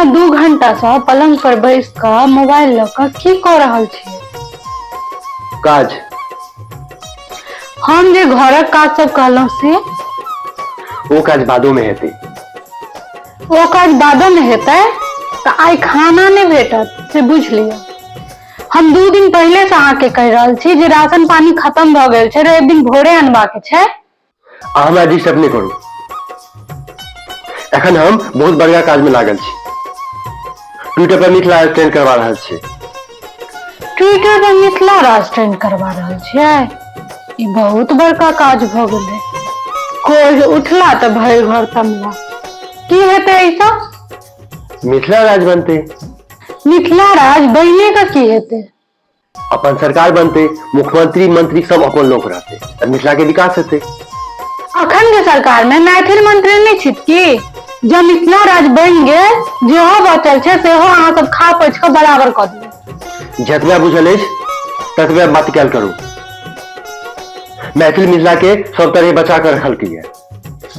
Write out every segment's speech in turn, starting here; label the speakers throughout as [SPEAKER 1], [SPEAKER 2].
[SPEAKER 1] अहाँ 2 घंटा सँ पलंग पर बैस कऽ मोबाइल लऽ कऽ की कऽ रहल छी?
[SPEAKER 2] काज।
[SPEAKER 1] हम जे घरक काज सब कहलहुँ से?
[SPEAKER 2] ओ काज बादो में हेतै।
[SPEAKER 1] ओ काज बादो में हेतै तऽ आइ खाना नहि भेटत से बुझि लिअ। हम 2 दिन पहिले से अहाँके कहि रहल छी जे राशन पानी खत्म भऽ गेल छै, रवि दिन भोरे अनबाक छै।
[SPEAKER 2] अहाँ हमरा डिस्टर्ब नहि करू, एखन हम बहुत बढ़िया काज में लागल छी। ट्विटर पर मिथिला ट्रेंड करवा रहल छी।
[SPEAKER 1] ट्विटर पर मिथिला राज ट्रेंड करवा रहल छियै? ई बहुत बड़का काज भऽ गेलै। कोइ उठला तऽ भरि घर तमला। की हेतै एहिसँ?
[SPEAKER 2] मिथिला राज बनतै।
[SPEAKER 1] मिथिला राज बनिए कऽ की हेतै?
[SPEAKER 2] अपन सरकार बनतै, मुख्यमंत्री मंत्री सब अपन लोक रहतै तऽ मिथिला के विकास हेतै।
[SPEAKER 1] अखन के सरकार में मैथिल मंत्री नहि छित की? जब मिथिला राज बनि गेल, जेहो बचल छै सेहो अहाँ सब खा पच कऽ बराबर कऽ दियौ।
[SPEAKER 2] जतबे बुझल अछि ततबे बात कयल करू। मैथिल मिथिला के सब तरह बचा कर रखलकै है।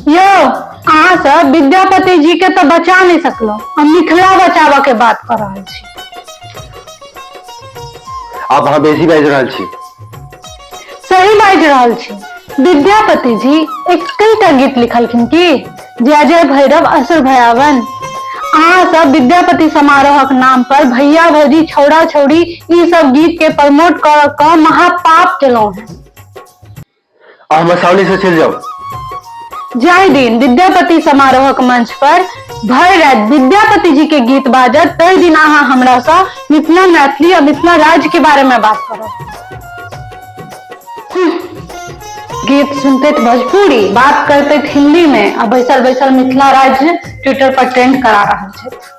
[SPEAKER 1] यौ, अहाँ सब विद्यापति जी के तऽ बचा नहि सकलहुँ आ मिथिला बचाबऽ के बात कऽ रहल छी।
[SPEAKER 2] आब अहाँ बेसी बाजि रहल छी।
[SPEAKER 1] सही बाजि रहल छी। विद्यापति जी एकटा गीत लिखलखिन की जय जय भैरव असुर भयावन। अहाँ सब विद्यापति समारोहक नाम पर भैया भौजी छौड़ा छौड़ी ई सब गीत के प्रमोट कऽ कऽ महापाप केलहुँ हेँ।
[SPEAKER 2] अहाँ हमर सामने से चलि जाउ।
[SPEAKER 1] जाहि दिन विद्यापति समारोहक मंच पर भरि राति विद्यापति जी के गीत बाजत, ताहि दिन अहाँ हमरा सँ मिथिला मैथिली आ मिथिला राज्य के बारे में बात करब। गीत सुनते भोजपुरी, बात करते हिंदी में आ बैसल बैसल मिथिला राज्य ट्विटर पर ट्रेंड करा रहल छथि।